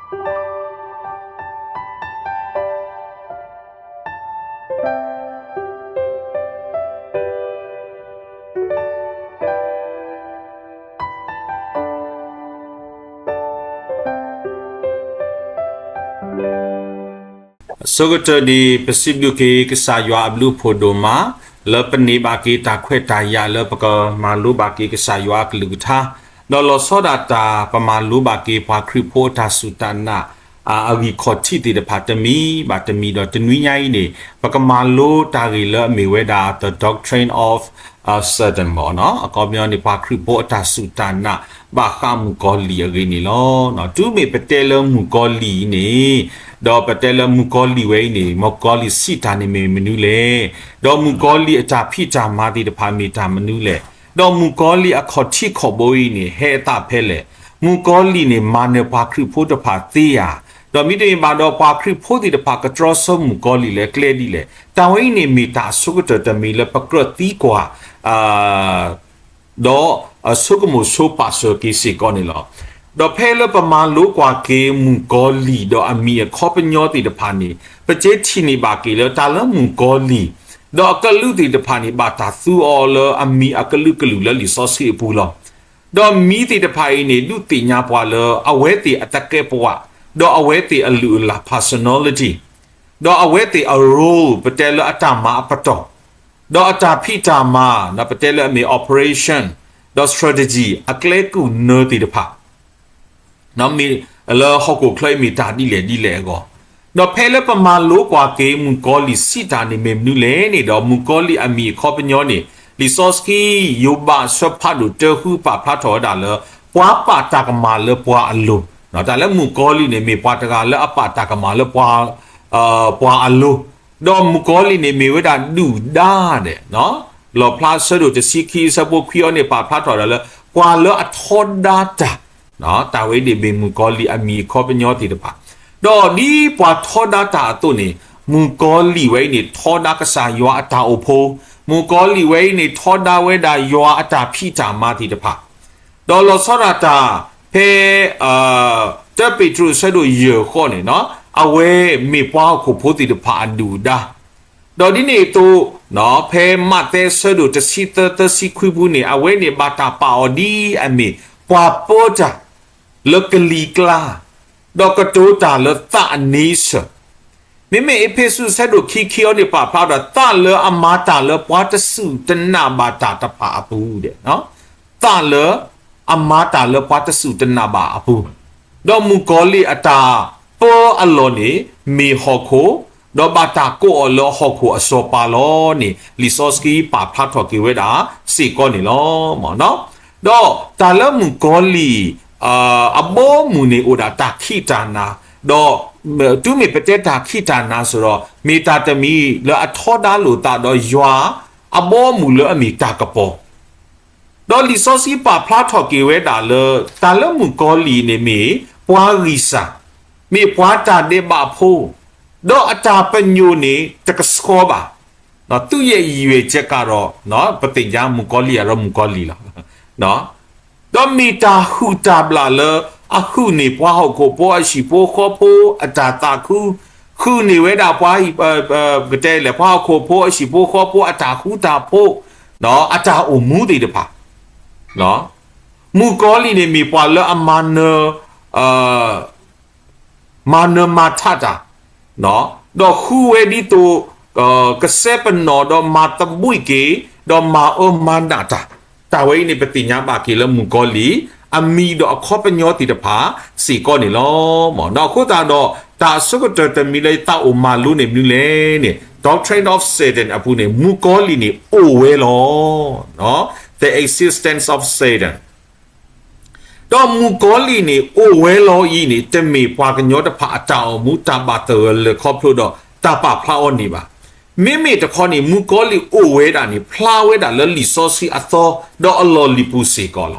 အဆိကတၢၢ်န့ၣ် ပစံးဘျုးက့ၤကစၢ်ယွၤအဘျုးအဖှိၣ်ဒိၣ်မး လၢပန့ၢ်ဘၣ်က့ၤတၢ်ခွဲးတၢ်ယာ်လၢပကမၤလိဘၣ်က့ၤကစၢ်ယွၤအကလုၢ်ကထါ, ဒီးလီၤဆီဒၣ်တၢ် ပမၤလိဘၣ်က့ၤပှၤခရံာ်ဖိအတၢ်စူၢ်တၢ်နာ် အဂံၢ်ခီၣ်ထံးသ့ၣ်တဖၣ်တမံၤဘၣ်တမံၤဒီးတနွံညါအံၤန့ၣ် ပကမၤလိတၢ်ဂ့ၢ်လၢအမ့ၢ်ဝဲဒၣ် the doctrine of certain မ့ၢ်နီၤ. အခီပညီန့ၣ် ပှၤခရံာ်ဖိအတၢ်စူၢ်တၢ်နာ် ဘၣ်ဃးမုၣ်ကီၤလံၢ်အဂ့ၢ်န့ၣ်လီၤ. တုၤမ့ၢ်ပတဲလၢမုၣ်ကီၤလံၢ်အံၤန့ၣ် ဒီးပတဲလၢမုၣ်ကီၤလံၢ်ဝဲအံၤန့ၣ် မုၣ်ကီၤလံၢ်စံးတၢ်န့ၣ်မ့ၢ်မနုၤလဲၣ်, ဒီးမုၣ်ကီၤလံၢ်အတၢ်ဖံးတၢ်မၤသ့ၣ်တဖၣ်မ့ၢ်တၢ်မနုၤလဲၣ်, ဒီးမုၣ်ကီၤလံၢ်အခီၣ်ထံးခီၣ်ဘိအံၤန့ၣ် ဟဲအသးဖဲလဲၣ်, မုၣ်ကီၤလံၢ်န့ၣ် မၤနၢၤပှၤခရံာ်ဖိတဖၣ်သ့ဧါ, ဒီးမ့တမ့ၢ်ဘၣ်ဒီးပှၤခရံာ်ဖိသ့ၣ်တဖၣ်ကတြီဆၢမုၣ်ကီၤလံၢ်လၢကျဲဒ်လဲၣ်, တၢ်ဝဲအံၤန့ၣ်မ့ၢ်တၢ်အဆိကတၢၢ်တမံၤလၢပကြၢးသံကွၢ် ဒီးအဆိကမိၣ်ဆိပာ်စၢၤက့ၤစ့ၢ်ကီးန့ၣ်လီၤ. ဒီးဖဲလၢပမၤလိကွၢ်က့ၤမုၣ်ကီၤလံၢ်ဒီးအမံၤအခီပညီသ့ၣ်တဖၣ်န့ၣ် ပကထံၣ်န့ၢ်ဘၣ်က့ၤလၢတၢ်လၢမုၣ်ကီၤလံၢ် ဒီးအကလူးသ့ၣ်တဖၣ်န့ၣ် ဘၣ်တၢ်သူအီၤလၢအမံၤအကလုာ်ကလုာ်လၢလံာ်စီဆှံအပူၤလီၤ. ဒီးမံၤသ့ၣ်တဖၣ်အံၤန့ၣ် ဒုးသ့ၣ်ညါပှၤလၢအဝဲသ့ၣ်အတကဲပဝး, ဒီးအဝဲသ့ၣ်အလုၢ်အလၢ် personality, ဒီးအဝဲသ့ၣ်အ role ပတဲလၢအတၢ်မၤအပတီၢ်, ဒီးအတၢ်ဖံးတၢ်မၤ ပတဲလၢအမ့ၢ် operation, ဒီး strategy အကျဲကုၢ်နၢသ့ၣ်တဖၣ် မ့ၢ်လၢဟီၣ်ခိၣ်ချၢအံၤမ့ၢ်တၢ်ဒ်လဲၣ်ဒ်လဲၣ်အဂီၢ်, ဒီးဖဲလၢပမၤလိကွၢ်က့ၤမုၣ်ကီၤလံၢ်စံးတၢ်န့ၣ်မ့ၢ်မနုၤလဲၣ်န့ၣ်ဒီး မုၣ်ကီၤလံၢ်အမံၤအခီပညီန့ၣ် လံာ်စီဆှံ ယိၤဘးအဆၢဖးဒိၣ်တၢဃုပာ်ဖျါထီၣ်ဝဲဒၣ်လၢ ပှၤပာ်တၢ်ကမၣ်လၢပှၤအလိၤ, တၢ်လၢမုၣ်ကီၤလံၢ်န့ၣ် မ့ၢ်ပှၤတဂၤလၢအပာ်တၢ်ကမၣ်လၢပှၤ ပှၤအလိၤ, ဒီးမုၣ်ကီၤလံၢ်န့ၣ်မ့ၢ်ဝဲဒၣ်ဒုၣ်ဒါဒဲး, လီၣ်ဖျါဆၢဒိၣ်တဆံခံအဆၢဖိခွံအံၤန့ၣ် ပာ်ဖျါထီၣ်ဒၣ်လၢ ပှၤလၢအထီဒါတၢ်, တၢ်ဝဲအံၤန့ၣ်မ့ၢ်မုၣ်ကီၤလံၢ်အမံၤအခီပညီသ့ၣ်တဖၣ်, ဒီးဒ်ပှၤထီဒါတၢ်အသိးန့ၣ် မုၣ်ကီၤလံၢ်ဝဲအံၤန့ၣ် ထီဒါကစၢ်ယွၤအတၢ်အိၣ်ဖှိၣ်, မုၣ်ကီၤလံၢ်ဝဲအံၤန့ၣ် ထီဒါဝဲဒၣ်ယွၤအတၢ်ဖံးတၢ်မၤသ့ၣ်တဖၣ် ဒီးလီၤဆီဒၣ်တၢ် ဖဲ တၢပ့းတရူးအဆၢဒိၣ်ယဲၢ်ဃီန့ၣ် အဝဲမ့ၢ်ပှၤဟီၣ်ခိၣ်ဖိသ့ၣ်တဖၣ်အဒုၣ်အဒါ, ဒီးဒ်န့ၣ်အသိး ဖဲမးသဲအဆၢဒိၣ်တဆံသၢ သၢဆံခွံပူၤန့ၣ် အဝဲန့ၣ်ဘၣ်တၢ်ပာ်အီၤဒ်အမ့ၢ် ပှၤပၢတၢ် လၢကလံၤကျါ, ဒီးကတိၤတၢ်လၢသးအန့ဆၢၣ် မ့မ့ၢ်အ့းဖ့းစူးအဆၢဒိၣ်ခံခံအံၤန့ၣ် ပာ်ဖျါဒီး သးလၢအမၤတၢ်လၢပှၤတစူၢ်တနာ်ဘၣ်တၢ်တဖၣ်အပူၤဒဲး, သးလၢအမၤတၢ်လၢပှၤတစူၢ်တနာ်ဘၣ်အပူၤ, ဒီးမုၣ်ကီၤလံၢ်အတၢ်ပၢအလီၢ်န့ၣ် မ့ၢ်ဟီၣ်ခိၣ်, ဒီးဘၣ်တၢ်ကိးအီၤလၢဟီၣ်ခိၣ်အစီၤပၤလီၤန့ၣ် လံာ်စီဆှံပာ်ဖျါထီၣ်က့ၤဝဲဒၣ်စ့ၢ်ကီးန့ၣ်လီၤ. ဒီးတၢ်လၢမုၣ်ကီၤလံၢ် အဘီအမုၢ်န့ၣ်အိၣ်ဒၣ်တၢ်ခံးတၢ်နၤ, ဒီးတုၤမ့ၢ်ပတဲတၢ်ခံးတၢ်နၤစ့ၢ်ဒီး မ့ၢ်တၢ်တမံၤလၢအထီဒါလိာ်သးဒီးယွၤအဘီအမုၢ်လၢအမ့ၢ်တၢ်ကပီၤ ဒီးလံာ်စီဆှံပာ်ဖျါထီၣ်က့ၤဝဲဒၣ်လၢ တၢ်လၢမုၣ်ကီၤလံၢ်န့ၣ်မ့ၢ် ပှၤဂံၢ်စၢ်, မ့ၢ်ပှၤတၢ်ဒဲးဘးဖိ, ဒီးအတၢ်ပညိၣ်န့ၣ်တကဆှီဘၣ်, သူၣ်ယဲၢ်ယွဲၢ်ကဲကးဒီး ပသ့ၣ်ညါမုၣ်ကီၤလံၢ်အံၤဒီးမုၣ်ကီၤလံၢ်လီၤ. ဒီးမ့ၢ်တၢ်ဟုၣ်တၢ်ဘျၣ်လၢ အဟုၣ်န့ၢ်ပှၤဟီၣ်ခိၣ်ဖိအဟံၣ်ဖိဃီဖိအတၢ်သးခု, ဟုၣ်န့ၢ်ဝဲဒၣ်ပှၤ ကတဲလဲၣ် ပှၤဟီၣ်ခိၣ်ဖိအဟံၣ်ဖိဃီဖိအတၢ်ဃူတၢ်ဖိး, အတၢ်အိၣ်မူသ့ၣ်တဖၣ်, မုၣ်ကီၤလံၢ်န့ၣ်မ့ၢ်ပှၤလၢအမၤနၢၤ မၤနၢၤမၤထးတၢ်, ဒီးဃုဝဲဒ်သိး ကစဲပနီၣ်ဒီးမၤသဘှံးက့ၤ, ဒီးမၤအၢမၤနးတၢ်, တၢ်ဝဲအံၤန့ၣ် ပသ့ၣ်ညါဘၣ်က့ၤလၢမုၣ်ကီၤလံၢ် အမံၤဒီးအခီပညီသ့ၣ်တဖၣ်စ့ၢ်ကီးန့ၣ်လီၤ. အဃိသတးဒီး တၢ်အဆိကတၢၢ်တမံၤလၢယသးအိၣ်မၤလိန့ၣ်မနုၤလဲၣ်န့ၣ် Doctrine of Satan အပူၤန့ၣ် မုၣ်ကီၤလံၢ်န့ၣ်အိၣ်ဝဲလီၤ. The existence of Satan ဒီးမုၣ်ကီၤလံၢ်န့ၣ် အိၣ်ဝဲလီၤအံၤန့ၣ် တမ့ၢ်ပှၤကညီတဖၣ်အတၢ်အိၣ်မူတၢ်ဘၣ်သဂၢၢ်လၢာ်ခီဖျိဒီးတၢ်ပာ်ဖျါအီၤန့ၣ်ဘၣ်. မ့မ့ၢ်တခီန့ၣ် မုၣ်ကီၤလံၢ်အိၣ်ဝဲဒၣ်န့ၣ် ဖျါဝဲဒၣ်လၢလံာ်စီဆှံအသီ ဒီးအလီၢ်လံၤပူၤစ့ၢ်ကီးလီၤ.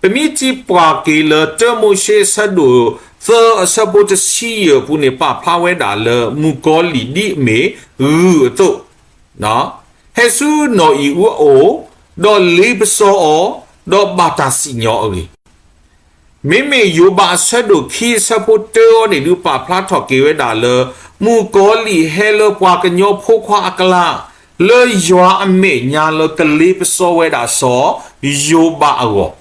ပမ့ၢ်ထံၣ်ပှၢ်က့ၤလၢတၢမိၤၡ့အဆၢဒိၣ်သၢအဆၢဖိတဆံယဲၢ်အပူၤန့ၣ် ပာ်ဖျါဝဲဒၣ်လၢမုၣ်ကီၤလံၢ်ဒ်အမ့ၢ်ဂုၢ်အသိး, ဟဲဆူနီၢ်အံၤအအိၣ်, ဒီးလ့ပစီအီၤ, ဒီးဘၣ်တၢ်စံၣ်ညီၣ်အဂ့ၢ် မ့မ့ၢ်ယိၤဘးအဆၢဒိၣ်ခံအဆၢဖိတၢအံၤန့ၣ်ဒုး ပာ်ဖျါထီၣ်က့ၤဝဲဒၣ်လၢ မုၣ်ကီၤလံၢ်ဟဲလၢပှၤကညီဖိခွါအကျါ လၢယွၤအမဲာ်ညါလၢကလ့ပစီဝဲဒၣ်စီၤယိၤဘးအဂီၢ်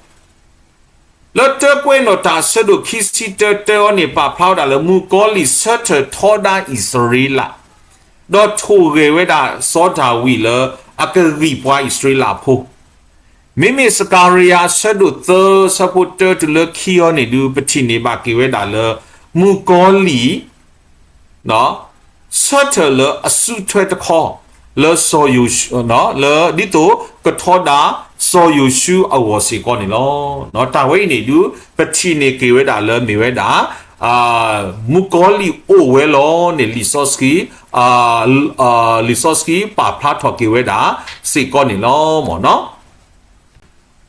လၢတၢကွဲးနီၣ်တၢ်အဆၢဒိၣ်ခံဆံတၢတၢအံၤန့ၣ် ပာ်ဖျါဝဲဒၣ်လၢ မုၣ်ကီၤလံၢ်ဆၢထၢၣ်ထီဒါအံၣ်စရ့လး ဒီးထိၣ်ဂဲၤဝဲဒၣ်စီၤဒၤဝံးလၢအကဂံၢ်ပှၤအံၣ်စရ့လးဖိ မ့မ့ၢ်စကၤရယၤအဆၢဒိၣ်သၢအဆၢဖိတၢတုၤလၢခံအံၤန့ၣ်ဒုး ပထံၣ်န့ၢ်ဘၣ်က့ၤဝဲဒၣ်လၢ မုၣ်ကီၤလံၢ် ဆၢထၢၣ်လၢအစုထွဲတခီ လၢစီၤယိၤၡူ လၢဒ်သိးကထီဒါစီၤယိၤၡူအဂီၢ်စ့ၢ်ကီးန့ၣ်လီၤ. တၢ်ဝဲအံၤန့ၣ်ဒုး ပထံၣ်န့ၢ်က့ၤဝဲဒၣ်လၢမ့ၢ်ဝဲဒၣ် မုၣ်ကီၤလံၢ်အိၣ်ဝဲလီၤန့ၣ် လံာ်စီဆှံ လံာ်စီဆှံပာ်ဖျါထီၣ်က့ၤဝဲဒၣ်စ့ၢ်ကီးန့ၣ်လီၤ.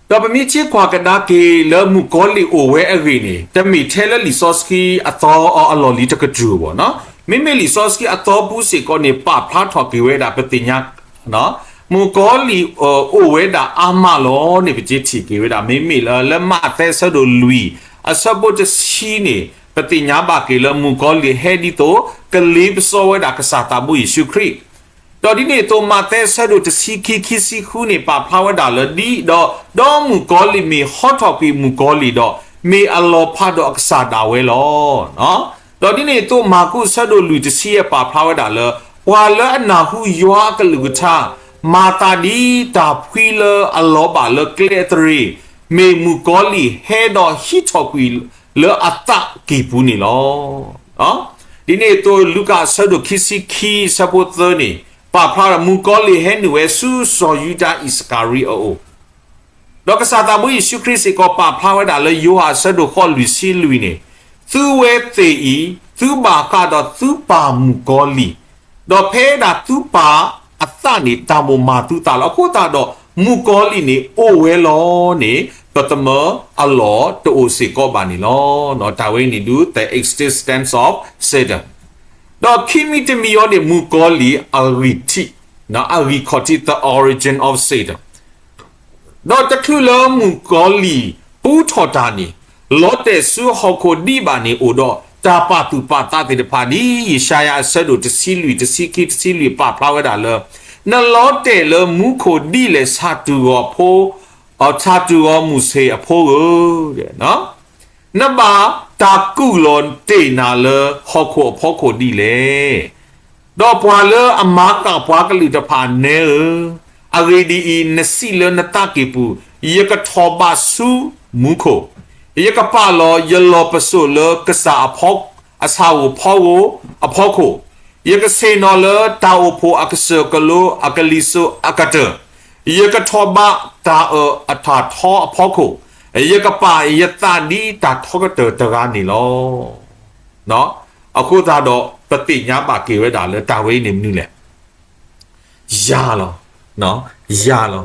ဒီးပမ့ၢ်က့ၤကွၢ်ကဒါက့ၤလၢမုၣ်ကီၤလံၢ်အိၣ်ဝဲအဂ့ၢ်န့ၣ် တမ့ၢ်ထဲလၢလံာ်စီဆှံအသီအလီၢ်လံၤတကတြူၢ်ဘၣ်နီၤ. မ့မ့ၢ်လံာ်စီဆှံအသီပူၤစ့ၢ်ကီးန့ၣ် ပာ်ဖျါထီၣ်က့ၤဝဲဒၣ်ပသ့ၣ်ညါ မုၣ်ကီၤလံၢ်အိၣ်ဝဲဒၣ်အါမးလီၤန့ၣ် ပက့ၤထံၣ်က့ၤဝဲဒၣ် မ့မ့ၢ်လၢ လၢမးသဲအဆၢဒိၣ်လွံၢ် အဆၢဖိတဆံန့ၣ် ပသ့ၣ်ညါဘၣ်က့ၤလၢမုၣ်ကီၤလံၢ်ဟဲဒ်သိး ကလ့ပစီဝဲဒၣ်ကစၢ်သးဘိယ့ၣ်ၡူးခရံာ် ဒီးဒ်န့ၣ်အသိး မးသဲအဆၢဒိၣ်တဆံခံ ခံဆံဃုန့ၣ် ပာ်ဖျါဝဲဒၣ်လၢဒ်ဒီး ဒီးမုၣ်ကီၤလံၢ်မ့ၢ်ဟီထီၣ်ကွံာ်မုၣ်ကီၤလံၢ်ဒီး မ့ၢ်အလီၤဖးဒီးအကစၢ်ဒၣ်ဝဲလီၤ. ဒီးဒ်န့ၣ်အသိး မၢ်ကူးအဆၢဒိၣ်လွံၢ်တဆံယဲၢ် ပာ်ဖျါဝဲဒၣ်လၢ ပှၤလၢအနၢ်ဟူယွၤအကလုၢ်ကထါ မၤသးဒ်တၢ်ဖှံလၢအလီၤဘၣ်လၢကျဲအသရ့ၤ မ့ၢ်မုၣ်ကီၤလံၢ်ဟဲဒီးဟံးထီၣ်ကွံာ်လၢအသးကံၢ်ပူၤန့ၣ်လီၤ. ဒ်န့ၣ်အသိး လူၤကၣ်အဆၢဒိၣ်ခံဆံခံ အဆၢဖိသၢန့ၣ် ပာ်ဖျါဝဲဒၣ် မုၣ်ကီၤလံၢ်ဟဲနုာ်ဝဲဆူစီၤယူဒၤအံၣ်စကၤရံအအိၣ် ဒီးကစၢ်သးဘိယ့ၣ်ၡူးခရံာ်စ့ၢ်ကီး ပာ်ဖျါဝဲဒၣ်လၢယိၤဟၣ်အဆၢဒိၣ်ဃိးလွံၢ်ဆံလွံၢ်န့ၣ်, သုဝဲသ့ၣ်အံၤ သုဘၣ်ဃးဒီးသုပၢ်မုၣ်ကီၤလံၢ်, ဒီးဖဲဒၣ်သုပၢ်အသးန့ၣ် တၢ်မိၣ်မၤသုသးလီၤ. အဃိသတးဒီး မုၣ်ကီၤလံၢ်န့ၣ် အိၣ်ဝဲလီၤန့ၣ် ပသမၢအလီၢ်တအိၣ်စ့ၢ်ကီးဘၣ်န့ၣ်လီၤ. တၢ်ဝဲအံၤန့ၣ်ဒုး the existence of Satan ဒီးခံမံၤတမံၤအံၤန့ၣ် မုၣ်ကီၤလံၢ်အဂံၢ်ထံး, အဂံၢ်ခီၣ်ထံး the origin of Satan ဒီးတချုးလၢမုၣ်ကီၤလံၢ်ပူထီၣ်တၢ်န့ၣ်, လီၤတဲာ်ဆူဟီၣ်ခိၣ်ဒံးဘၣ်န့ၣ်အိၣ်ဒီး တၢ်ပာ်သူၣ်ပာ်သးသ့ၣ်တဖၣ်ဒ် ယၡါယၤအဆၢဒိၣ်တဆံလွံၢ် တဆံခံ တဆံလွံၢ် ပာ်ဖျါဝဲဒၣ်လၢ နလီၤတဲာ်လၢမူခိၣ်ဒ်လဲၣ် ဆၣ်တူာ်ဂီၤဖိ, ဆၣ်တူာ်ဂီၤမုၢ်ဆ့ၣ်အဖိဧၢ နဘၣ်တၢ်ကူၣ်လီၤတ့ၢ်နၤလၢဟီၣ်ခိၣ်အဖီခိၣ်ဒ်လဲၣ်. ဒီးပှၤလၢအမၤဃၣ်ပှၤကလုာ်တဖၣ်နဲဧၢ, အဂ့ၢ်ဒ်အံၤ, နစံးလၢနသးကံၢ်ပူၤ, ယကထီၣ်ဘးဆူမူခိၣ်, ယကပာ်လီၤယလီၢ်ပစိာ်လၢကစၢ်အဆၣ်ဧိၤဖီဧိၤအဖီခိၣ်, ယကဆ့ၣ်နီၤလၢတၢ်အိၣ်ဖှိၣ်အကစၢၢ်ကလိအကလံၤစိးအကတၢၢ်, ယကထီၣ်ဘးတၢ်အၢၣ်အတၢ်ထီအဖီခိၣ်, ယကပာ်ယသးဒ်တၢ်ထီကတၢၢ်တဂၤန့ၣ်လီၤ. အဃိသတးဒီး ပသ့ၣ်ညါဘၣ်က့ၤဝဲဒၣ်လၢတၢ်ဝဲအံၤန့ၣ်မနုၤလဲၣ်. ယၤလီၤ. ယၤလီၤ.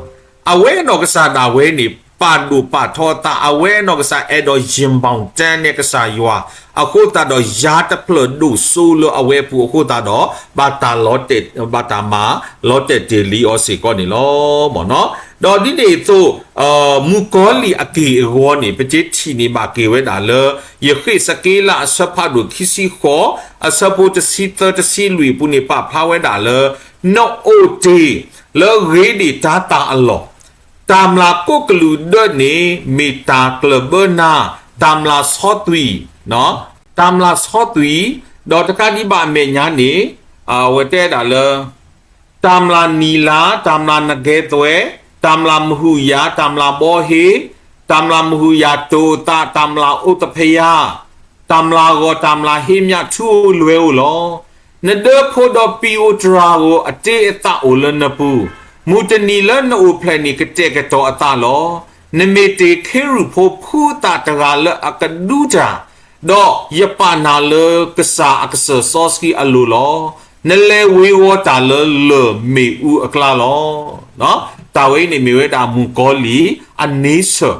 အဝဲအနီၢ်ကစၢ်ဒၣ်ဝဲန့ၣ် ပာ်ဒိၣ်ပာ်ထီအသး, အဝဲအနီၢ်ကစၢ်အဲၣ်ဒိးယံၤဘၣ်တၢ်နဲၣ်ကစၢ်ယွၤ, အဃိသတးဒီး ယၤတဖျၢၣ်ဒိၣ်စိလၢအဝဲအပူၤအဃိသတးဒီး ဘၣ်တၢ်လီၤတဲာ်, ဘၣ်တၢ်မၤလီၤတဲာ်တ့ၢ်လံအီၤစ့ၢ်ကီးန့ၣ်လီၤ. ဒီးဒ်န့ၣ်အသိး မုၣ်ကီၤလံၢ်အက့ၢ်အဂီၤန့ၣ် ပကထံၣ်န့ၢ်ဘၣ်က့ၤဝဲဒၣ်လၢ ယဃ့းစက့လးအဆၢဖးဒိၣ်ခံဆံဃိး အဆၢဖိတဆံသၢတဆံလွံၢ်အပူၤန့ၣ် ပာ်ဖျါဝဲဒၣ်လၢ နအိၣ်တ့ၢ်လၢဂ့ၤဒံၣ်တၤသၣ်အလီၢ်, တၢ်မျၢ်ကိးကလုာ်ဒၢးန့ၣ် မ့ၢ်တၢ်ကျၢၢ်ဘၢနၤ, တၢ်မျၢ်ဆီသွံၣ်, တၢ်မျၢ်ဆီသွံၣ်, ဒီးတကးဒံးဘၣ်အမဲာ်ညါန့ၣ် အဝဲတဲဒၣ်လၢ တၢ်မျၢ်နံၤလါ, တၢ်မျၢ်နဂဲၤသွဲၣ်, တၢ်မျၢ်မဟုၣ်ယၤ, တၢ်မျၢ်ဘီဟ့, တၢ်မျၢ်မဟုၣ်ယၤတိာ်အသး, တၢ်မျၢ်အိးသဖၠါ, တၢ်မျၢ်ဂီၤ, တၢ်မျၢ်ဟ့မျးထူဧိၤလွဲၤဧိၤလီၤ. နဒၢဖိဒီးပံၤဧိၤတြၢ်ဧိၤ အတ့အသးအိၣ်လၢနပူၤ, မုၢ်တနံၤလၢနအိၣ်ဖျဲၣ်န့ၣ် ကတဲာ်ကတီၤအသးလီၤ. နမ့ၢ်တ့ၢ်ခ့ရူၢ်ဖိဖုသးတဂၤလၢအကဒူတၢ် ဒီးယပာ်နၤလၢကစၢ်အကစၢၢ်စီဆှံအလိၤလီၤ. နလဲၤဝ့ၤဝီၤတၢ်လၢလၢၢ်မ့ၣ်အူအကျါလီၤ. တၢ်ဝဲအံၤန့ၣ်မ့ၢ်ဝဲဒၣ်မုၣ်ကီၤလံၢ်အန့ဆၢၣ်,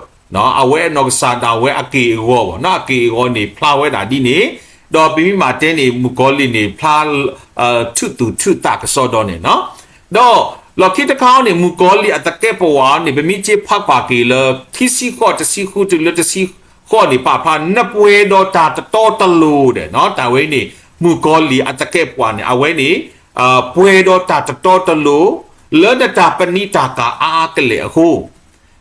အဝဲအနီၢ်ကစၢ်ဒၣ်ဝဲအက့ၢ်အဂီၤဘၣ်, အက့ၢ်အဂီၤန့ၣ်ဖျါဝဲဒၣ်ဒ်န့ၣ်, ဒီးပမ့ၢ်မၤတဲန့ၣ် မုၣ်ကီၤလံၢ်န့ၣ်ဖျါ ထုးသူၣ်ထုးသးကစီဒီန့ၣ်, ဒီးလီၢ်ခံတခါန့ၣ် မုၣ်ကီၤလံၢ်အသကဲးပဝးန့ၣ် ပမ့ၢ်က့ၤဖးကွၢ်က့ၤလၢ ခံဆံဃိး တဆံဃုတုၤလၢတဆံ ဃိးန့ၣ် ပာ်ဖျါ နပှဲၤဒီးတၢ်တတီတလိၤဒီး တၢ်ဝဲအံၤန့ၣ် မုၣ်ကီၤလံၢ်အသကဲးပဝးန့ၣ် အဝဲန့ၣ် ပှဲၤဒီးတၢ်တတီတလိၤ လၢနတၢ်ပနံာ်တၢ်ကၤအါအါကလဲာ်အဃိ,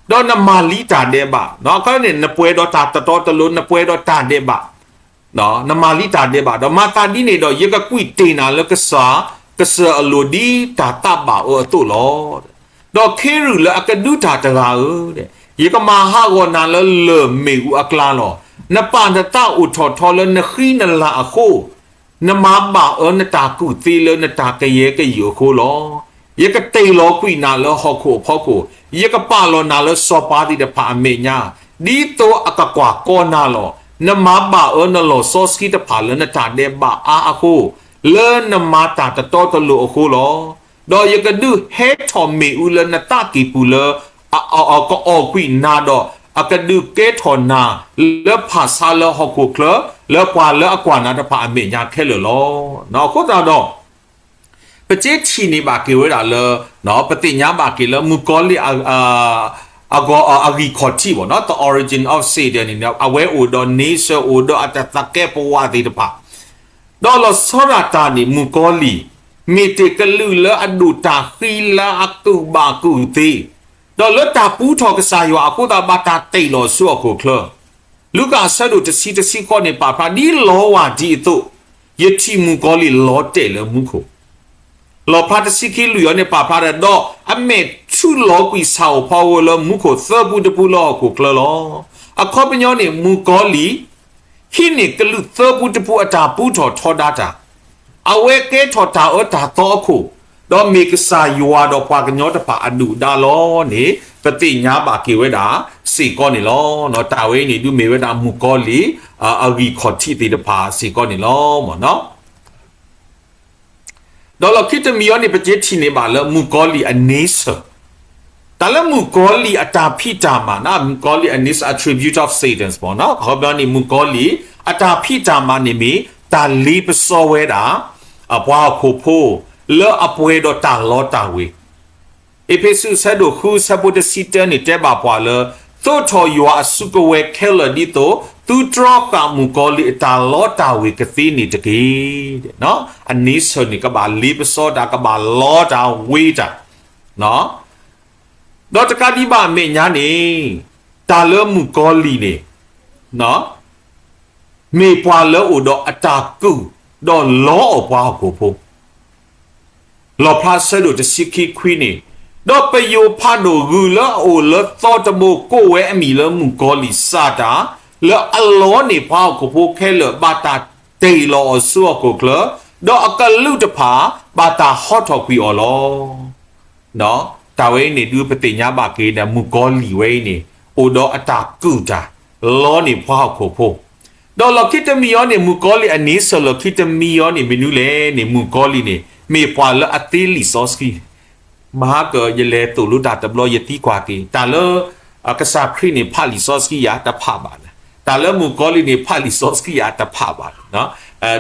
ဒီးနမၤလံတၢ်ဒဲးဘး, အခီန့ၣ် နပှဲၤဒီးတၢ်တတီတလိၤ နပှဲၤဒီးတၢ်ဒဲးဘး နမၤလံတၢ်ဒဲးဘး ဒီးမၤသးဒ်န့ၣ်ဒီး ယကကွံာ်တ့ၢ်နၤလၢကစၢ်, ကစၢၢ်အလိၤဒ်တၢ်သးဘၣ်အၢအသိးလီၤ. ဒီးခ့ရူၣ်လၢအကဒုတၢ်တဂၤဧၢ, ယကမၤဟးဂီၤနၤလၢလၢၢ်မ့ၣ်အူအကျါလီၤ. နပၢ်နသးအိၣ်ထီၣ်ထီလၢနဃံနလၤအဃိ, နမၤဘၣ်အၢနတၢ်ကူၣ်သ့လၢနတၢ်ကယဲၢ်ကယုၢ်အဃိလီၤ. ယကတ့ၢ်လီၤကွံာ်နၤလၢဟီၣ်ခိၣ်အဖီခိၣ်, ယကပာ်လီၤနၤလၢစီၤပၤသ့ၣ်တဖၣ်အမဲာ်ညါ, ဒ်သိးအကကွၢ်ကီနၤလီၤ. နမၤဘၣ်အၢနလီၢ်စီဆှံတဖၣ်လၢနတၢ်ဒဲးဘးအါအဃိ, လၢနမၤတၢ်တတီတလိၤအဃိလီၤ. ဒီးယကဒုးဟဲထီၣ်မ့ၣ်အူလၢနသးကံၢ်ပူၤလၢ အကအီၣ်ကွံာ်နၤဒီး အကဒုးကဲထီၣ်နၤ လၢဖၣ်ဆါလၢဟီၣ်ခိၣ်ချၢ လၢပှၤလၢအကွၢ်နၤတဖၣ်အမဲာ်ညါခဲလၢာ်လီၤ. အဃိသတးဒီး ပစ့ထံၣ်န့ၢ်ဘၣ်က့ၤဝဲဒၣ်လၢ ပသ့ၣ်ညါဘၣ်က့ၤလၢမုၣ်ကီၤလံၢ် အဂီၢ်အဂံၢ်ခီၣ်ထံးဘၣ်နီၤ the origin of Satan န့ၣ် အဝဲအိၣ်ဒီး nature အိၣ်ဒီးအတၢ်သကဲးပဝးသ့ၣ်တဖၣ် ဒီးလီၤဆီဒၣ်တၢ်န့ၣ် မုၣ်ကီၤလံၢ် မ့ၢ်တ့ၢ်ကလုာ်လၢအဒိၣ်တၢ်ဃံလၤအကူၣ်ဘၣ်ကူၣ်သ့, ဒီးလၢတၢ်ပူထီၣ်ကစၢ်ယွၤအဃိသတး ဘၣ်တၢ်တ့ၢ်လီၤဆူဟီၣ်ခိၣ်ချၢ လူၤကၣ်အဆၢဒိၣ်တဆံတဆံဃိးန့ၣ် ပာ်ဖျါဒ်လီၤဝၢ်ဒ်အသိး, ယထံၣ်မုၣ်ကီၤလံၢ်လီၤတဲာ်လၢမူခိၣ် လီၣ်ဖျါတဆံခံလွံၢ်အံၤန့ၣ် ပာ်ဖျါဒီး ဒီးအမဲာ်ထူးလီၤကွံာ်ဆၣ်ဧိၤဖီဧိၤလၢမူခိၣ်သၢပူတပူလၢဟီၣ်ခိၣ်ချၢလီၤ. အခီပညီန့ၣ် မုၣ်ကီၤလံၢ် ဟံးန့ၢ်ကလုာ်သၢပူတပူအတၢ်ပူထီၣ်ထီဒါတၢ်, အဝဲကဲထီၣ်တၢ်အၢတၢ်သီအခိၣ်, ဒီးမ့ၢ်ကစၢ်ယွၤဒီးပှၤကညီတဖၣ်အဒုၣ်ဒါလီၤန့ၣ် ပသ့ၣ်ညါဘၣ်က့ၤဝဲဒၣ်စ့ၢ်ကီးန့ၣ်လီၤ. တၢ်ဝဲအံၤန့ၣ် ဒုးမ့ၢ်ဝဲဒၣ်မုၣ်ကီၤလံၢ် အဂံၢ်ခီၣ်ထံးသ့ၣ်တဖၣ်စ့ၢ်ကီးန့ၣ်လီၤ. ဒီးလီၢ်ခံတမံၤအံၤန့ၣ် ပကထံၣ်န့ၢ်ဘၣ်လၢမုၣ်ကီၤလံၢ်အ nature, တၢ်လၢမုၣ်ကီၤလံၢ်အတၢ်ဖံးတၢ်မၤန့ၣ် မုၣ်ကီၤလံၢ်အ nature attribute of Satan မ့ၢ်နီၤ အခီပညီန့ၣ် မုၣ်ကီၤလံၢ် အတၢ်ဖံးတၢ်မၤန့ၣ်မ့ၢ် တၢ်လ့ပစီဝဲဒၣ် အပှၤဟီၣ်ခိၣ်ဖိ လၢအပှဲၤဒီးတၢ်လီတၢ်ဝ့ၤ အ့းဖ့းစူးအဆၢဒိၣ်ဃုအဆၢဖိတဆံတၢန့ၣ် တဲဘၣ်ပှၤလၢ သိးထီၣ်ယွၤအစုကဝဲၤခဲလၢာ်ဒ်သိး သုတြီဃာ်မုၣ်ကီၤလံၢ်အတၢ်လီတၢ်ဝ့ၤကသ့န့ၣ်တက့ၢ်. အ nature န့ၣ် ကဘၣ်လ့ပစီတၢ် ကဘၣ်လီတၢ်ဝ့ၤတၢ်, ဒီးတကးဒံးဘၣ်အမဲာ်ညါန့ၣ် တၢ်လၢမုၣ်ကီၤလံၢ်န့ၣ် မ့ၢ်ပှၤလၢအိၣ်ဒီးအတၢ်ကူၣ် ဒီးလီအီၣ်ပှၤဟီၣ်ခိၣ်ဖိ လီၣ်ဖျါဆၢဒိၣ်တဆံခံခွံန့ၣ်, ဒီးပယိၤဖးဒိၣ်ဂုၤလၢအအိၣ်လၢသီတဘိကိးဝဲအမံၤလၢမုၣ်ကီၤလံၢ်စၤတၢ်, လၢအလီန့ၢ်ပှၤဟီၣ်ခိၣ်ဖိခဲလၢာ် ဘၣ်တၢ်တ့ၢ်လီၤအီၤဆူဟီၣ်ခိၣ်ချၢ, ဒီးအကလူးတဖၣ် ဘၣ်တၢ်ဟီထီၣ်ကွံာ်အီၤလီၤ. တၢ်ဝဲအံၤန့ၣ် ဒုးပသ့ၣ်ညါဘၣ်က့ၤန့ၣ် မုၣ်ကီၤလံၢ်ဝဲအံၤန့ၣ် အိၣ်ဒီးအတၢ်ကူၣ်တၢ် လီန့ၢ်ပှၤဟီၣ်ခိၣ်ဖိ, ဒီးလီၢ်ခံတမံၤအံၤန့ၣ် မုၣ်ကီၤလံၢ်အ nature လီၢ်ခံတမံၤအံၤန့ၣ် မနုၤလဲၣ်န့ၣ် မုၣ်ကီၤလံၢ်န့ၣ် မ့ၢ်ပှၤလၢအသ့လံာ်စီဆှံ မဟါကၢ ယလဲၤသိၣ်လိတၢ်တဘျီ ယသံကွၢ်က့ၤ တၢ်လၢ ကစၢ်ခရံာ်န့ၣ် ဖးလံာ်စီဆှံယၤတဖးဘၣ်န့ၣ်, တၢ်လၢမုၣ်ကီၤလံၢ်န့ၣ် ဖးလံာ်စီဆှံယၤတဖးဘၣ်န့ၣ်,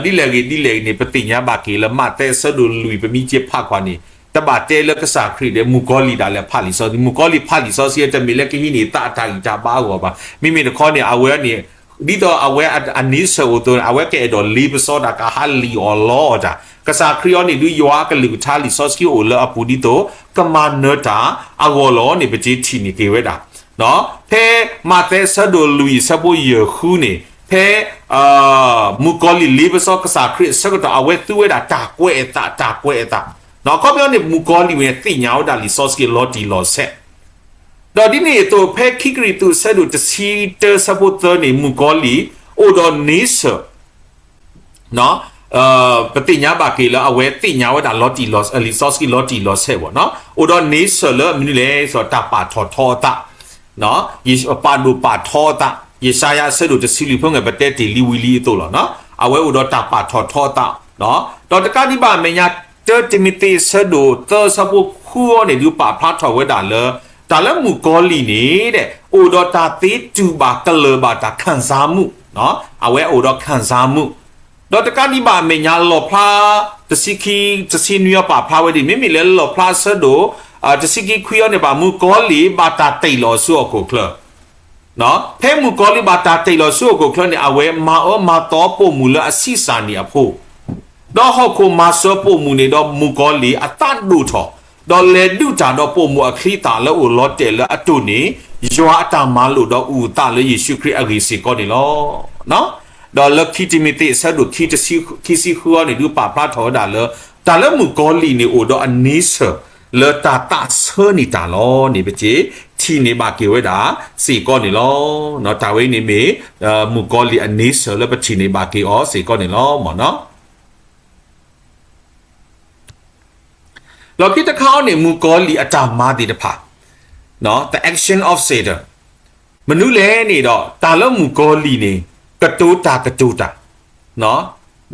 ဒ်လဲၣ်ဂ့ၤဒ်လဲၣ်ဂ့ၤန့ၣ် ပသ့ၣ်ညါဘၣ်က့ၤလၢ မးသဲအဆၢဒိၣ်လွံၢ် ပမ့ၢ်က့ၤဖးကွၢ်န့ၣ် တဘၣ်တဲလၢကစၢ်ခရံာ်ဒီး မုၣ်ကီၤလံၢ်ဒၣ်လဲာ်ဖးလံာ်စီဆှံ, မုၣ်ကီၤလံၢ်ဖးလံာ်စီဆှံ တမ့ၢ်လၢကဟံးန့ၢ်သးအတၢ်ဂံၢ်တၢ်ဘါအဂီၢ်ဘၣ်. မ့မ့ၢ်တခီန့ၣ် အဝဲန့ၣ် ဒ်သိးအဝဲအ nature အိၣ်သိးန့ၣ် အဝဲကအဲၣ်ဒိးလ့ပစီတၢ် ကဟးလံာ်အီၤလီအီၤတၢ်, ကစၢ်ခရံာ်အံၤန့ၣ် ဒုးယွၤအကလုၢ်ကထါလံာ်စီဆှံအိၣ်လၢအပူၤဒ်သိး ကမၤနၢၤတၢ်အဂီၢ်လီၤန့ၣ် ပက့ၤထံၣ်န့ၢ်က့ၤဝဲဒၣ် ဖဲမးသဲအဆၢဒိၣ်လွံၢ်အဆၢဖိယဲၢ်ဃုန့ၣ် ဖဲ မုၣ်ကီၤလံၢ်လ့ပစီကစၢ်ခရံာ်အဆၢကတီၢ် အဝဲသူဝဲဒၣ်တၢ်ကွဲးအသး တၢ်ကွဲးအသး, အခီပညီန့ၣ် မုၣ်ကီၤလံၢ်ဝဲသ့ၣ်ညါဝဲဒၣ်လံာ်စီဆှံလီၤတံၢ်လီၤဆဲး, ဒီးဒ်န့ၣ်အသိး ဖဲခံကရံၣ်သူးအဆၢဒိၣ်တဆံတၢအဆၢဖိသၢန့ၣ် မုၣ်ကီၤလံၢ် အိၣ်ဒီး nature ပသ့ၣ်ညါဘၣ်က့ၤလၢအဝဲသ့ၣ်ညါဝဲဒၣ်လီၤတံၢ်လီၤ လံာ်စီဆှံလီၤတံၢ်လီၤဆဲးဘၣ်နီၤ, အိၣ်ဒီး nature လၢမနုၤလဲၣ် တၢ်ပာ်ထီၣ်ထီအသး, ပာ်ဒိၣ်ပာ်ထီအသး, ယၡါယၤအဆၢဒိၣ်တဆံလွံၢ်ဖဲငယ် ပတဲတ့ၢ်လံဝံၤလံအသိးလီၤ. အဝဲအိၣ်ဒီးတၢ်ပာ်ထီၣ်ထီအသး, ဒီးတကးဒံးဘၣ်အမဲာ်ညါ တၢတံၤမသ့းအဆၢဒိၣ်သၢအဆၢဖိဃုအံၤန့ၣ် ဒုးပာ်ဖျါထီၣ်ဝဲဒၣ်လၢ တၢ်လၢမုၣ်ကီၤလံၢ်န့ၣ် အိၣ်ဒီးတၢ်သ့တူၢ်ဘၣ်ကလၢၢ်ဘၣ်တၢ် ခံစားမှု, အဝဲအိၣ်ဒီး ခံစားမှု, ဒီးတကးဒံးဘၣ်အမဲာ်ညါ လီၣ်ဖျါ တဆံခံ တဆံနွံအံၤပာ်ဖျါဝဲဒ် မ့မ့ၢ်လၢလီၣ်ဖျါအဆၢဒိၣ် တဆံခံခွံအံၤန့ၣ် ဘၣ်မုၣ်ကီၤလံၢ် ဘၣ်တၢ်တ့ၢ်လီၤဆူဟီၣ်ခိၣ်ချၢ ဖဲမုၣ်ကီၤလံၢ်ဘၣ်တၢ်တ့ၢ်လီၤဆူဟီၣ်ခိၣ်ချၢန့ၣ် အဝဲမၤအၢမၤသီပိာ်မုၣ်လၢအဆံးစၢ်န့ၣ်အဖိ, ဒီးဟီၣ်ခိၣ်မၤစၢၤပိာ်မုၣ်န့ၣ်ဒီး မုၣ်ကီၤလံၢ်အသးဒိၣ်ထီၣ်, ဒီးလဲၤဒုးတၢ်ဒီးပိာ်မုၣ်အချံအသၣ်လၢအိၣ်လီၤတဲာ်လၢအတိၢ်န့ၣ်, ယွၤအတၢ်မၤလိာ်ဒီးအုၣ်အသးလၢယ့ၣ်ၡူးခရံာ်အဂ့ၢ်စ့ၢ်ကီးန့ၣ်လီၤ. ဒီးလၢခံတံၤမသ့းအဆၢဒိၣ်ခံ တဆံခံဆံဃုအံၤန့ၣ် ဒုးပာ်ဖျါထီၣ်ဝဲဒၣ်လၢ တၢ်လၢမုၣ်ကီၤလံၢ်န့ၣ်အိၣ်ဒီးအန့ဆၢၣ်လၢတၢ်သးဆၢန့ၢ်တၢ်လီၤန့ၣ် ပထံၣ်န့ၢ်ဘၣ်က့ၤဝဲဒၣ်စ့ၢ်ကီးန့ၣ်လီၤ. တၢ်ဝဲအံၤန့ၣ်မ့ၢ် မုၣ်ကီၤလံၢ်အန့ဆၢၣ်လၢပထံၣ်န့ၢ်ဘၣ်က့ၤအီၤစ့ၢ်ကီးန့ၣ်လီၤ. လီၢ်ခံတခါအံၤန့ၣ် မုၣ်ကီၤလံၢ်အတၢ်မၤသ့ၣ်တဖၣ်, the action of Satan, မနုၤလဲၣ်န့ၣ်ဒီး တၢ်လၢမုၣ်ကီၤလံၢ်န့ၣ် ကတိၤတၢ်ကတိၤတၢ်,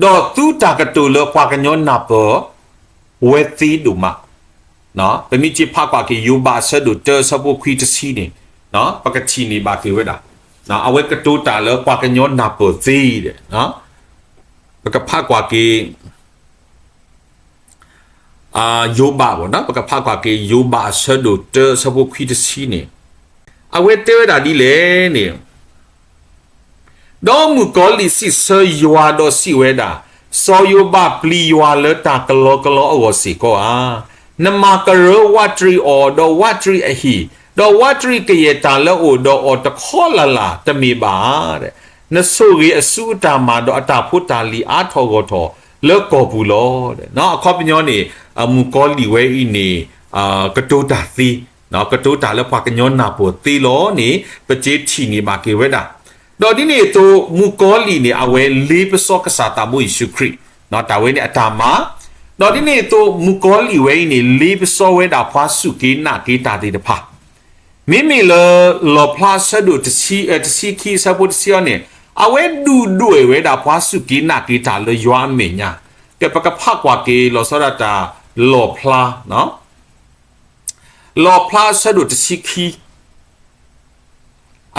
ဒီးသူတၢ်ကတိၤလၢပှၤကညီနၢ်ပၢၢ်ဝဲသ့ဒိၣ်မး. ပမ့ၢ်က့ၤဖးကွၢ်က့ၤယိၤဘးအဆၢဒိၣ်တၢအဆၢဖိခွံတဆံန့ၣ်, ပကထံၣ်န့ၢ်ဘၣ်က့ၤဝဲဒၣ် အဝဲကတိၤတၢ်လၢပှၤကညီနၢ်ပၢၢ်သ့ဒီး ပကဖးကွၢ်က့ၤ ယိၤဘး, ပကဖးကွၢ်က့ၤယိၤဘးအဆၢဒိၣ်တၢအဆၢဖိခွံတဆံန့ၣ်, အဝဲတဲဝဲဒၣ်ဒ်လဲၣ်န့ၣ်, ဒီးမုၣ်ကီၤလံၢ်စံးဆၢယွၤဒီးစံးဝဲဒၣ်, စီၤယိၤဘးပျံၤယွၤလၢတၢ်ကလီကလီအဂီၢ်စ့ၢ်ကီးဧါ. နမၤကရၢဝးတရံးအီၤဒီးဝးတရံးအဟံၣ်, ဒီးဝးတရံးကယဲၢ်တၢ်လၢအအိၣ်ဒီးအီၤတခီလၢ်လၢ်တမ့ၢ်ဘၣ်ဧါ. နဆိၣ်ဂ့ၤအစုအတၢ်မၤဒီးအတၢ်ဖိတၢ်လံၤအါထီၣ်ဂီၢ်ထီၣ်လၢကီၢ်ပူၤလီၤ. အခီပညီန့ၣ် မုၣ်ကီၤလံၢ်ဝဲအံၤန့ၣ် ကတိၤတၢ်သ့, ကတိၤတၢ်လၢပှၤကညီနၢ်ပၢၢ်သ့လီၤန့ၣ် ပကထံၣ်န့ၢ်ဘၣ်က့ၤဝဲဒၣ်. ဒီးဒ်န့ၣ်အသိး မုၣ်ကီၤလံၢ်န့ၣ် အဝဲလ့ပစီကစၢ်သးဘိယ့ၣ်ၡူးခရံာ်, တၢ်ဝဲန့ၣ်အတၢ်မၤ, ဒီးဒ်န့ၣ်အသိး မုၣ်ကီၤလံၢ်ဝဲအံၤန့ၣ် လ့ပစီဝဲဒၣ်ပှၤစူၢ်က့ၤနာ်က့ၤတၢ်သ့ၣ်တဖၣ် မ့မ့ၢ်လၢလီၣ်ဖျါအဆၢဒိၣ်တဆံ, တဆံခံအဆၢဖိတဆံအံၤန့ၣ်, အဝဲဒုၣ်ဒွဲၣ်ဝဲဒၣ်ပှၤစူၢ်က့ၤနာ်က့ၤတၢ်လၢယွၤအမဲာ်ညါ, ကဲပကဖးကွၢ်က့ၤလီၤဆီဒၣ်တၢ် လီၣ်ဖျါ, လီၣ်ဖျါအဆၢဒိၣ်တဆံခံ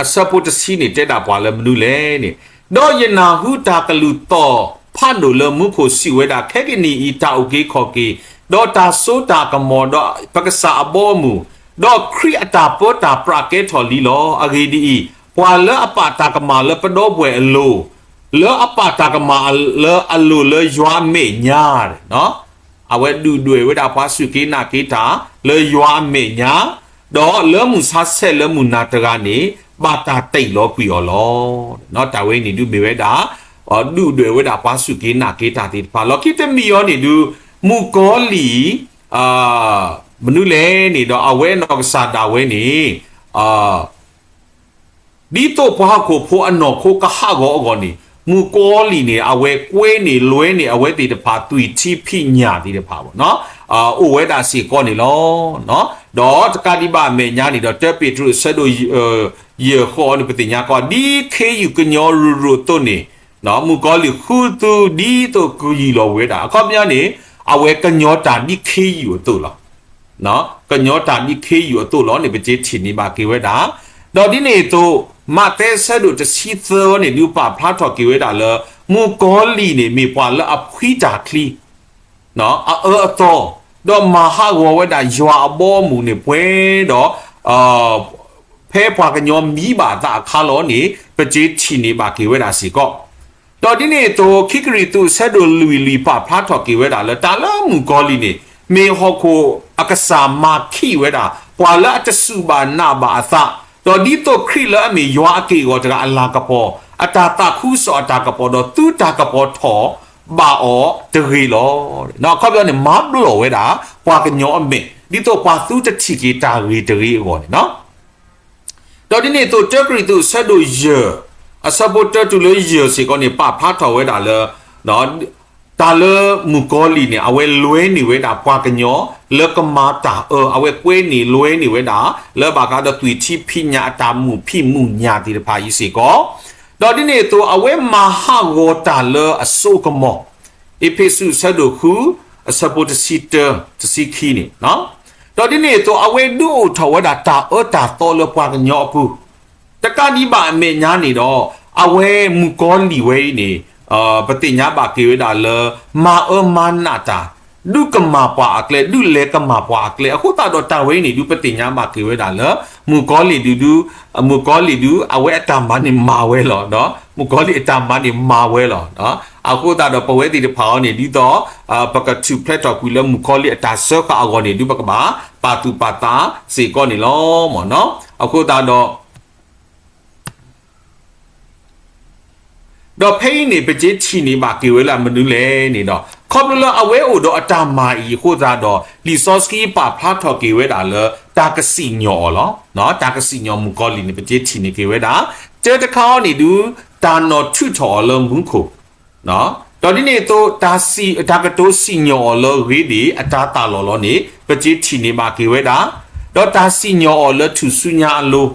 အဆၢဖိတဆံန့ၣ် တဲဒၣ်ပှၤလၢမနုၤလဲၣ်န့ၣ်, ဒီးယနၢ်ဟူတၢ်ကလုၢ်သီၣ်ဖးဒိၣ်လၢမူခိၣ်စံးဝဲဒၣ်, ခဲကနံၣ်အံၤ တၢ်အုၣ်က့ၤခီၣ်က့ၤ, ဒီးတၢ်စိတၢ်ကမီၤ, ဒီးပကစၢ်အဘီအမုၢ်, ဒီးခရံာ်အတၢ်ပၢတၢ်ပြးကဲထီၣ်လံလီၤ. အဂ့ၢ်ဒ်အံၤ, ပှၤလၢအပာ်တၢ်ကမၣ်လၢပဒီပုၢ်ဝဲၢ်အလိၤ, လၢအပာ်တၢ်ကမၣ်လၢအလိၤလၢယွၤအမဲာ်ညါ အဝဲဒုၣ်ဒွဲၣ်ဝဲဒၣ်ပှၤစူၢ်က့ၤနာ်က့ၤတၢ်လၢယွၤအမဲာ်ညါ, ဒီးလၢမုၢ်ဆါဆဲးလၢမုၢ်နၤတဂၤန့ၣ် ဘၣ်တၢ်တ့ၢ်လီၤကွံာ်အီၤလီၤ. တၢ်ဝဲန့ၣ်ဒုးမ့ၢ်ဝဲဒၣ် ဒုၣ်ဒွဲၣ်ဝဲဒၣ်ပှၤစူၢ်က့ၤနာ်က့ၤတၢ်သ့ၣ်တဖၣ် လီၢ်ခံတမံၤအံၤန့ၣ်ဒုး မုၣ်ကီၤလံၢ် မနုၤလဲၣ်န့ၣ်ဒီး အဝဲနီၢ်ကစၢ်ဒၣ်ဝဲန့ၣ် ဒ်သိးပှၤဟီၣ်ခိၣ်ဖိအနီၢ်ခိကဟးဂီၤအဂီၢ်န့ၣ် မုၣ်ကီၤလံၢ်န့ၣ် အဝဲကွဲန့ၢ်လွဲန့ၢ်အဝဲသ့ၣ်တဖၣ်သွံၣ်ထံဖံးညၣ်သ့ၣ်တဖၣ် အိၣ်ဝဲဒၣ်စ့ၢ်ကီးန့ၣ်လီၤ. ဒီးတကးဒံးဘၣ်အမဲာ်ညါန့ၣ်ဒီး တၢပ့းတရူးအဆၢဒိၣ် ယဲၢ်ဃီန့ၣ် ပသ့ၣ်ညါကီး ဒ်ခ့ယုၢ်ကညီရူၤရူၤအသိးန့ၣ် မုၣ်ကီၤလံၢ်ဃုသူဒ်သိးကယံာ်လီၤဝဲဒၣ် အခီပညီန့ၣ် အဝဲကညီတၢ်ဒ်ခ့ယုၢ်အသိးလီၤ. ကညီတၢ်ဒ်ခ့ယုၢ်အသိးလီၤန့ၣ် ပကထံၣ်န့ၢ်ဘၣ်က့ၤဝဲဒၣ်. ဒီးဒ်န့ၣ်အသိး မးသဲအဆၢဒိၣ်တဆံသၢန့ၣ် ဒုးပာ်ဖျါထီၣ်က့ၤဝဲဒၣ်လၢ မုၣ်ကီၤလံၢ်န့ၣ် မ့ၢ်ပှၤလၢအဖှံတၢ်ချံ အအၢအသီ, ဒီးမၤဟးဂီၤဝဲဒၣ်ယွၤအဘီအမုၢ်န့ၣ်ပှဲၤဒီး ဖဲပှၤကညီမံဘၣ်အသးအခါလီၤန့ၣ် ပကထံၣ်န့ၢ်ဘၣ်က့ၤဝဲဒၣ်စ့ၢ်ကီး. ဒီးဒ်န့ၣ်အသိး ခံကရံၣ်သူးအဆၢဒိၣ်လွံၢ်လွံၢ် ပာ်ဖျါထီၣ်က့ၤဝဲဒၣ်လၢ တၢ်လၢမုၣ်ကီၤလံၢ်န့ၣ် မ့ၢ်ဟီၣ်ခိၣ်အကစၢ်မၤခံးဝဲဒၣ် ပှၤလၢအတစူၢ်ဘၣ်နာ်ဘၣ်အသး, ဒီးဒ်သိးခရံာ်လၢအမ့ၢ်ယွၤအက့ၢ်အဂီၤတဂၤအလၤကပီၤ, အတၢ်သးခုကစီၣ်အတၢ်ကပီၤ ဒီးသုတၢ်ကပီၤထီၣ်ဘၣ်အီၤတဂ့ၤလီၤ. အခီပညီန့ၣ် မၤဘျီၣ်ဝဲဒၣ် ပှၤကညီအမဲာ် ဒ်သိးပှၤသုတထံၣ်က့ၤတၢ်ဂ့ၤတဂ့ၤအဂီၢ်န့ၣ်လီၤ. ဒီးဒ်န့ၣ်အသိး တၢကရံၣ်သူးအဆၢဒိၣ်ယဲၢ် အဆၢဖိတၢတုၤလၢယဲၢ်စ့ၢ်ကီးန့ၣ် ပာ်ဖျါထီၣ်ဝဲဒၣ်လၢ တၢ်လၢမုၣ်ကီၤလံၢ်န့ၣ် အဝဲလွဲန့ၢ်ဝဲဒၣ်ပှၤကညီလၢကမၤတၢ်အၢ, အဝဲကွဲန့ၢ်လွဲန့ၢ်ဝဲဒၣ် လၢဘၣ်ဃးဒီးသွံၣ်ထံဖံးညၣ်အတၢ်မုာ်ဖံးမုာ်ညၣ်သ့ၣ်တဖၣ်အံၤစ့ၢ်ကီး, ဒီးဒ်န့ၣ်အသိး အဝဲမၤဟးဂီၤတၢ်လၢအစိအကမီၤ အ့းဖ့းစူးအဆၢဒိၣ်ဃု အဆၢဖိတဆံတၢ တဆံခံန့ၣ် ဒီးဒ်န့ၣ်အသိး အဝဲဒုးအိၣ်ထီၣ်ဝဲဒၣ်တၢ်အၢတၢ်သီလၢပှၤကညီအပူၤ, တကးဒံးဘၣ်အမဲာ်ညါန့ၣ်ဒီး အဝဲမုၣ်ကီၤလံၢ်ဝဲအံၤန့ၣ် ပသ့ၣ်ညါဘၣ်က့ၤဝဲဒၣ်လၢ မၤအၢမၤနးတၢ် ဒုးကမၤပှၤအကျဲ ဒုးလဲၤကမၤပှၤအကျဲ အဃိသတးဒီးတၢ်ဝဲအံၤန့ၣ်ဒုး ပသ့ၣ်ညါဘၣ်က့ၤဝဲဒၣ်လၢ မုၣ်ကီၤလံၢ်ဒုးဒုး မုၣ်ကီၤလံၢ်ဒုး အဝဲအတၢ်မၤန့ၣ်မၤဝဲလီၤ. မုၣ်ကီၤလံၢ်အတၢ်မၤန့ၣ်မၤဝဲလီၤ. အဃိသတးဒီးပဝဲသ့ၣ်တဖၣ်အံၤန့ၣ် ဒ်သိး ပကထူၣ်ဖျဲးထီၣ်ကွံာ်လၢမုၣ်ကီၤလံၢ်အတၢ်စၢဃာ်အဂီၢ်န့ၣ်ဒုး ပကဘၣ်ပာ်သူၣ်ပာ်သးစ့ၢ်ကီးန့ၣ်လီၤ. အဃိသတးဒီး ဒီးဖဲအံၤန့ၣ် ပကထံၣ်န့ၢ်ဘၣ်က့ၤဝဲလၢမနုၤလဲၣ်န့ၣ်ဒီး ခီဖျိလၢအဝဲအိၣ်ဒီးအတၢ်မၤအံၤအဃိသတးဒီး လံာ်စီဆှံပာ်ဖျါထီၣ်က့ၤဝဲဒၣ်လၢ တၢ်ကစံၣ်ညီၣ်အီၤလီၤ. တၢ်ကစံၣ်ညီၣ်မုၣ်ကီၤလံၢ်န့ၣ် ပကထံၣ်န့ၢ်က့ၤဝဲဒၣ် တၢတခါအံၤန့ၣ်ဒုး တၢ်နီၣ်ထုးထီၣ်အီၤလၢမူခိၣ် ဒီးဒ်န့ၣ်အသိး တၢ်ကတိၤစံၣ်ညီၣ်အီၤလၢဂ့ၤဒံးအတၢ်သးလီၤလီၤန့ၣ် ပကထံၣ်န့ၢ်ဘၣ်က့ၤဝဲဒၣ်, ဒီးတၢ်စံၣ်ညီၣ်အီၤလၢထူၣ်စုညါအလိၤ,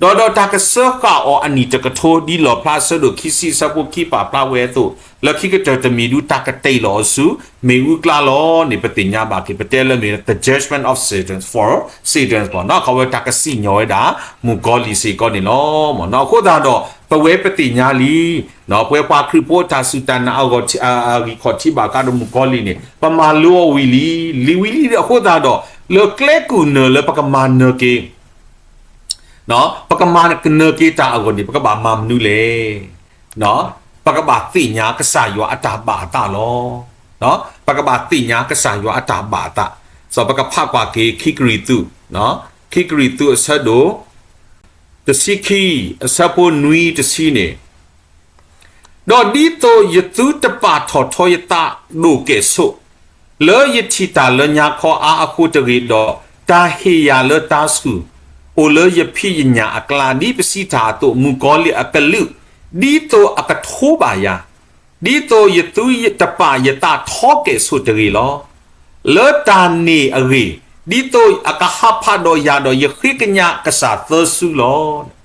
ဒီးဒီးတၢ်ကစၢဃာ်အီၤအနံၣ်တကထိ ဒ်လီၣ်ဖျါအဆၢဒိၣ်ခံဆံအဆၢဖိခံပာ်ဖျါဝဲအသိး, လၢခံကတၢၢ်တမံၤဒုး တၢ်ကတ့ၢ်လီၤအီၤဆူ မ့ၣ်အူကျါလီၤန့ၣ် ပသ့ၣ်ညါဘၣ်က့ၤ ပတဲလၢမ့ၢ် the judgment of Satan for Satan ဘၣ်နီၣ် ခီဝဲတၢ်ကစံၣ်ညီၣ်ဝဲဒၣ် မုၣ်ကီၤလံၢ်စ့ၢ်ကီးန့ၣ်လီၤ. အဃိသတးဒီး ပဝဲပသ့ၣ်ညါလံ ပဝဲပှၤခရံာ်ဖိအတၢ်စူၢ်တၢ်နာ်အဂီၢ် အဂံၢ်ခီၣ်ထံးဘၣ်ဃးဒီးမုၣ်ကီၤလံၢ်န့ၣ် ပမၤလိအီၤဝံၤလံ, လံၤဝံၤလံအဃိသတးဒီး လၢကျဲကုၢ်နၢၤလၢပကမၤနၢၤက့ၤ ပကမၤနၢၤက့ၤတၢ်အဂီၢ်န့ၣ် ပကဘၣ်မၤမနုၤလဲၣ်. ပကဘၣ်သ့ၣ်ညါကစၢ်ယွၤအတၢ်ဘၣ်အသးလီၤ. ပကဘၣ်သ့ၣ်ညါကစၢ်ယွၤအတၢ်ဘၣ်အသး, စီၤပကဖးကွၢ်က့ၤ ခံကရံၣ်သူး, ခံကရံၣ်သူးအဆၢဒိၣ် တဆံခံ အဆၢဖိနွံတဆံန့ၣ်, ဒီးဒ်သိးယသုတပာ်ထီၣ်ထီယသးဒိၣ်ကဲၣ်ဆိး, လၢယထံၣ်တၢ်လၢညါခီအါအဃိတဂ့ၤဒီး, တၢ်ဟ့ၣ်ယၤလၢတၤဆှုၣ်, အိၣ်လၢယဖံးယညၣ်အကျါ, ဒ်ပစံးတၢ်အသိး, မုၣ်ကီၤလံၢ်အကလုၢ်, ဒ်သိးအကထိဘၣ်ယၤ, ဒ်သိးယသုတပာ်ယသးထီကဲၣ်ဆိးတဂ့ၤလီၤ. လၢတၢ်န့ၣ်အဂ့ၢ်, ဒ်သိးအကဟးဖးဒီးယၤဒီး ယဃ့ကညးကစၢ်သၢစုလီၤ.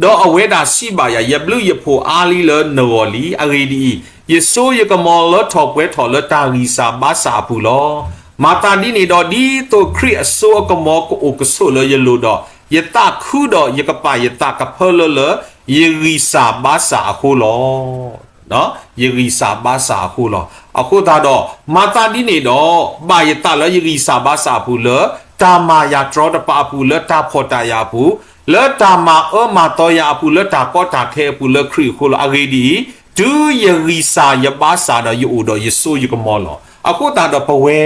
ဒီးအဝဲဒၣ်စံးဘၣ်ယၤ, ယဘျုးယဖှိၣ်အါလံလၢနဂီၢ်လံ. အဂ့ၢ်ဒ်အံၤ, ယစိယကမီၤလၢထီၣ်ပှဲၤထီၣ်လၢတၢ်ဂံၢ်စၢ်ဘါစၢ်အပူၤလီၤ. မၤသးဒ်န့ၣ်ဒီး, ဒ်သိးခရံာ်အစိအကမီၤကအိၣ်ကဆိးလၢယလိၤဒီး, ယသးခုဒီးယကပာ်ယသးကဖၢလၢလၢ ယဂံၢ်စၢ်ဘါစၢ်အဃိလီၤ. ယဂံၢ်စၢ်ဘါစၢ်အဃိလီၤ. အဃိသတးဒီး, မၤသးဒ်န့ၣ်ဒီး, ဘၣ်ယသးလၢယဂံၢ်စၢ်ဘါစၢ်အပူၤ, လၢတၢ်မၤယၤတြီတပၤအပူၤ, လၢတၢ်ဖှီၣ်တၢ်ယာ်အပူၤ, လၢတၢ်မၤအၢမၤသီယၤအပူၤ, လၢတၢ်ကီတၢ်ခဲအပူၤ, လၢခရံာ်အဃိလီၤ. အဂ့ၢ်ဒ်အံၤ, တုၤယဂံၢ်စၢ်ယဘါစၢ်ဒီး ယအိၣ်ဒီးယစိယကမီၤလီၤ. အဃိသတးဒီးပဝဲ,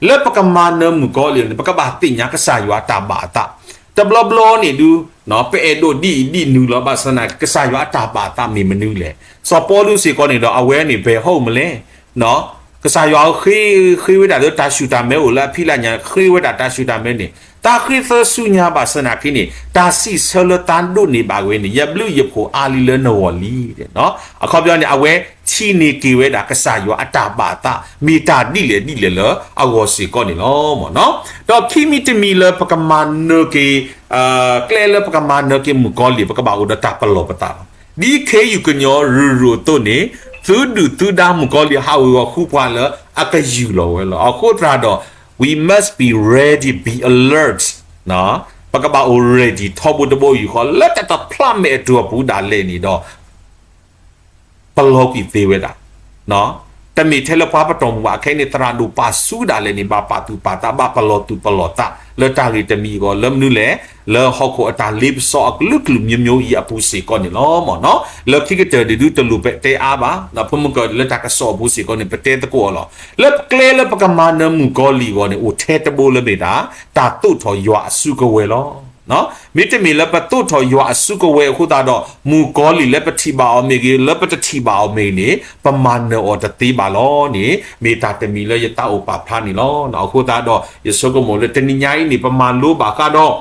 လၢပကမၤနၢၤမုၣ်ကီၤလံၢ်န့ၣ် ပကဘၣ်သ့ၣ်ညါကစၢ်ယွၤတၢ်ဘၣ်အသး တဘျီဘျီန့ၣ်ဒုး, ပအဲၣ်ဒိးဒ်အံၤဒ်နုၤလီၤ. ဘၣ်ဆၣ်သနာ်က့ ကစၢ်ယွၤအတၢ်ဘၣ်အသးမ့ၢ်မနုၤလဲၣ်. စီၤပီလူးစ့ၢ်ကီးန့ၣ်ဒီး အဝဲန့ၣ် ပဟီၣ်မလဲၣ်. ကစၢ်ယွၤဃ့, ဃ့ဝဲဒၣ်လၢတၢ်ဆူၣ်တၢ်မဲအိၣ်လၢအဖံးလၢညၣ်, ဃ့ဝဲဒၣ်တၢ်ဆူၣ်တၢ်မဲန့ၣ်, တၢ်ဃ့သၢဆူညါဘၣ်ဆၣ်သနာ်က့န့ၣ်, တၢ်စံးဆၢလၢတၢ်ဒိးန့ၢ်ဘၣ်ဝဲန့ၣ်, ယဘျုးယဖှိၣ်အါလံလၢနဂီၢ်လံ. အခီပညီန့ၣ် အဝဲထံၣ်န့ၢ်က့ၤဝဲဒၣ်ကစၢ်ယွၤအတၢ်ဘၣ်အသး မ့ၢ်တၢ်ဒ်လဲၣ်ဒ်လဲၣ်လၢအဂီၢ်စ့ၢ်ကီးန့ၣ်လီၤ. ဒီးခံမံၤတမံၤလၢပကမၤနၢၤက့ၤ ကျဲလၢပကမၤနၢၤက့ၤမုၣ်ကီၤလံၢ် ပကဘၣ်အိၣ်ဒီးတၢ်ပလီၢ်ပသးလီၤ. ဒ်ခ့ယုၢ်ကညီၤရုၢ်ရုၢ်အသိးန့ၣ်, သုဒုၣ်သုဒါမုၣ်ကီၤလံၢ်ဟးဝ့ၤဝီၤဃုပှၤလၢအကယူၢ်လီၤဝဲလီၤ. အဃိသတးဒီး, we must be ready, be alert. ပကဘၣ်အိၣ် ready ထီဘိတဘိယူၢ်ဃီ လၢတၢ်တဖျးမဲာ်အတီၢ်အပူၤဒၣ်လဲာ်န့ၣ်ဒီး ပလီၢ်ကွံာ်သ့ဝဲဒၣ်, တမ့ၢ်ထဲလၢပှၤပတီၢ်မုၢ်ဘၣ်. ခဲအံၤန့ၣ် သရၣ်ဒိၣ်ပာ်ဆူဒၣ်လဲာ်န့ၣ် ဘၣ်ပာ်သူၣ်ပာ်သး ဘၣ်ပလီၢ်သူၣ်ပလီၢ်သး လၢတၢ်ဂ့ၢ်တမံၤအဂီၢ် လၢမနုၤလဲၣ်, လၢဟီၣ်ခိၣ်အတၢ်လ့ပစီအကလုာ်ကလုာ် မျိုးမျိုး အံၤအပူၤစ့ၢ်ကီးန့ၣ်လီၤ. လၢခံကတၢၢ်ဒုး တလိၣ်ပတဲအါဘၣ်, ဖဲမုၢ်ကၢၢ်လၢတၢ်ကစီၣ်အပူၤစ့ၢ်ကီးန့ၣ် ပတဲသကိးအီၤလီၤ. လၢကျဲလၢပကမၤနၢၤမုၣ်ကီၤလံၢ်အဂီၢ်န့ၣ် အိၣ်ထဲတဘိလၢမ့ၢ်ဒၣ် တၢ်သိးထီၣ်ယွၤအစုကဝဲၤလီၤ. မ့တမ့ၢ်လၢပသိးထီၣ်ယွၤအစုကဝဲၤအဃိသတးဒီး မုၣ်ကီၤလံၢ်လၢပထံၣ်ဘၣ်အီၤမ့ၢ်ဂ့ၤ, လၢပတထံၣ်ဘၣ်အီၤမ့ၢ်ဂ့ၤန့ၣ် ပမၤနၢၤအီၤတသ့ဘၣ်လီၤန့ၣ် မ့ၢ်တၢ်တမံၤလၢယသးအိၣ်ပာ်ဖျါန့ၣ်လီၤ. အဃိသတးဒီး ယဆိကမိၣ်လၢတနံၤညါအံၤန့ၣ် ပမၤလိဘၣ်ဃးဒီး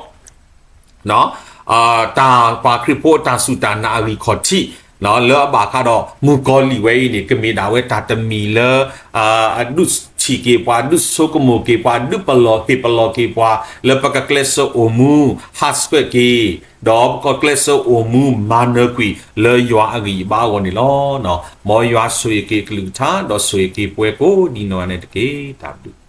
တၢ်ပှၤခရံာ်ဖိအတၢ်စူၢ်တၢ်နာ်အဂံၢ်ခီၣ်ထံး လၢအဘၣ်ဃးဒီးမုၣ်ကီၤလံၢ်ဝဲအံၤန့ၣ် ကမ့ၢ်ဒၣ်ဝဲတၢ်တမံၤလၢ အဒုးထံၣ်က့ၤပှၤ, ဒုးဆိကမိၣ်က့ၤပှၤ, ဒုးပလီၢ်ဟ့ၣ်ပလီၢ်က့ၤပှၤ လၢပကကျဲးစၢးအိၣ်မူ ဟးဆှဲးက့ၤ, ဒီးပကကျဲးစၢးအိၣ်မူမၤနၢၤကွံာ်လၢယွၤအဂံၢ်အဘါအဂီၢ်န့ၣ်လီၤ. မ်ယွၤဆိၣ်ဂ့ၤက့ၤအကလုၢ်ကထါ ဒီးဆိၣ်ဂ့ၤက့ၤပှၤကိးဒ်နီၢ်ဂၤန့ၣ်တက့ၢ်. တၢ်ဘျုး